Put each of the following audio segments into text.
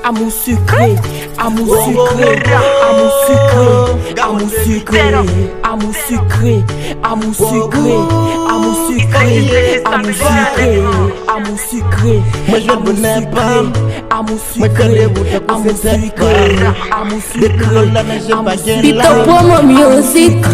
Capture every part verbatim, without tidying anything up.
Amour sucré, amour sucré, amour sucré, amour sucré, amour sucré, amour sucré, amour sucré, amour sucré, amour sucré, amour sucré, amour sucré, amour sucré, amour sucré, amour sucré. Pito Promo Music.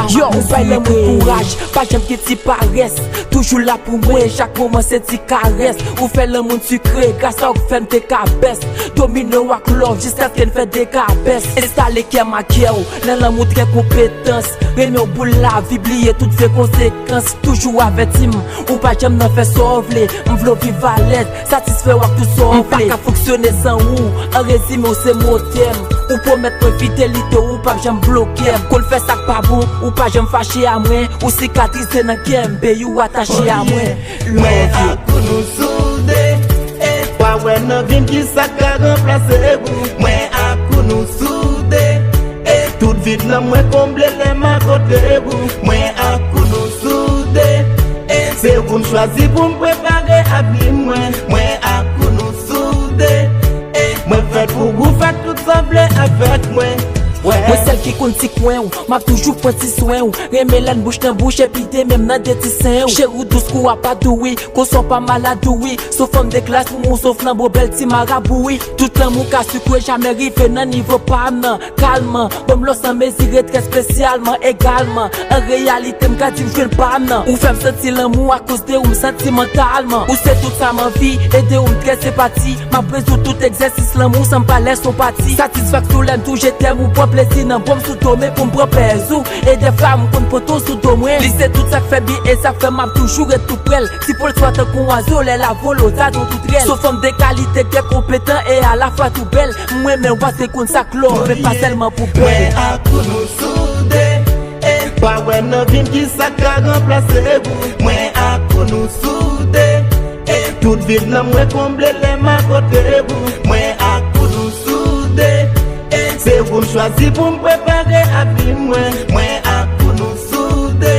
Yo, ou bay lanmou kouraj, pa janm gen ti parès. Toujou la pou mwen, chak moman se ti karès. Ou fè lanmou n sikre, gras a ou k fè m te ka bès. Domine w ak love jiskaske n fè dekabès. Enstale kè m ak kè w nan lanmou trè konpetans. Renmen w pou lavi, bliye tout vye konsekans. Toujou avèti m, ou pa janm nan fè sa w vle. M vle w viv alèz, satisfè w ak tout sa w vle. M pa ka fonksyone san ou. An rezime, w se motè m. Ou pwomèt mwen fidelite, ou p ap janm bloke m. Konn fè sa k pa bon, ou pa janm fache a mwen. Ou sikatrize nan kè m, baby, ou atache a mwen. Mwen ak ou nou soude. E pa wè nan vi m kisa k ka ranplase ou. Mwen ak ou nou soude. E tout vid nan mwen konble lè m akote ou. Mwen ak ou nou soude. E se ou m chwazi pou m prepare avni mwen. Mwen ak ou nou soude. E mwen fèt pou ou fè tout sa w vle avèk mwen. Mwen sèl ki konn ti kwen w, m ap toujou pran ti swen w. Renmen lè n bouch nan bouch epi de men m nan de ti sen w. Cheri w dous kou apadoui, konsa w pa malad wi. Se w fanm de klas pou mwen, se w flanbo bèl ti marabou wi. Tout lanmou ka sikre, jamè rive nan nivo pa m nan. Kalman, ban m lò san mezire trè espesyalman, egalman. An reyalite m ka di m jwenn pa m nan. Ou fè m santi lanmou akoz de ou m santimantalman. Ou se tout sa m anvi, ede ou m trè senpati. M ap rezoud tout egzèsis lanmou san m pa lèse w pati. Satisfaksyon lè m tou je t'aime ou pran plezi nan bwè m sou do men pou m pran pèz ou. E dèfwa m konn pote w sou do mwen. Li se tout sa k fè byen e sa k fè m ap toujou ret tou prè l. Ti pòl swa tankou yon wazo lè l ap vole o tadon tout rèl. Se yon fanm de kalite, trè konpetan e alafwa tou bèl. M renmen w paske konn sa k love, men pa sèlman pou bèl. Mwen ak ou nou soude. E pa wè nan vi m kisa k ka ranplase ou. Mwen ak ou nou soude. E tout vid nan mwen konble lè m akote ou. Mwen ak ou nou soude. E se ou m chwazi pou m prepare avni mwen. Mwen ak ou nou soude.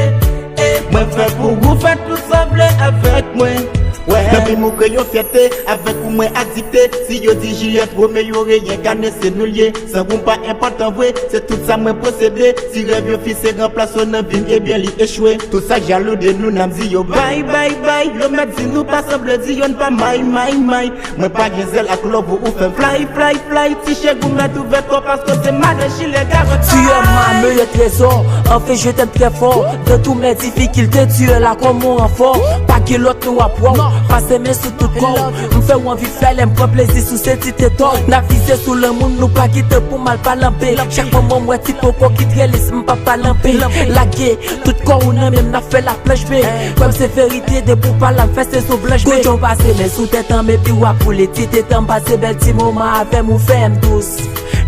E mwen fè pou ou fè tout sa w vle avèk mwen. Nan vi m ou kreye yon fyète, avèk ou mwen adikte. Si yo di Jiyèt Womeyo reyengane se nou l ye. San ou m pa enpòtan vre, se tout sa mwen posede. Si rèv yon fi se ranplase w nan vi m, ebyen li echwe. Tout sa k jalou de nou n ap di yo bay, bay, bay. Yo mèt di nou pa sanble di yo n pa may, may, may. Mwen pa gen zèl ak love ou, ou fè m fly, fly, fly. Ti cheri ou mèt ouvè kò paske se madan chile garanti. Tu es ma meilleure trésor, enfin je t'aime très fort. Dans tous mes difficultés, tu es là comme mon renfort. Pa gen lòt nou ap wè w, pase men sou tout kò w. M fè w anvi fly lè m pran plezi sou se ti tete w. N ap vize sou lanmou n, nou pa gen tan pou m al palanpe. Chak moman m wè ti poko ki trè lis, m p ap palanpe. Lage tout kò ou nan men m, n ap fè laplanch, babe. Kwè m se verite, depi w pa la m fè sezon blanch, babe. Kote w pase men sou tèt an m epi w ap boule ti tete m, pase bèl ti moman avè m, ou fè m dous.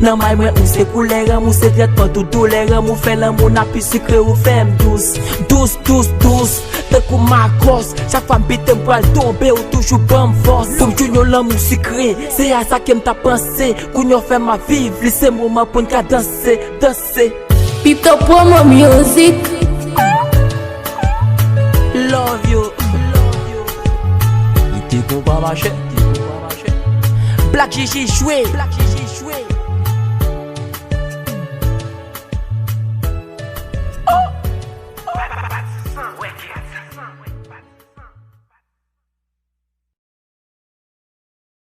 Nan may mwen ou se koulè an m, ou se trètman tout doulè an m, ou fè lanmou n ap pi sikre, ou fè m dous. Dous, dous, dous, tankou makòs. Chak fwa m pite m pral tonbe, ou toujou ban m fòs. Pou m jwenn yon lanmou sikre, se a sa ke m t ap panse. Kounye w fè m ap viv li, se moman pou n ka danse, danse. Pito Promo Music. Love you. Li te konpa mache. Black Gigi jwe.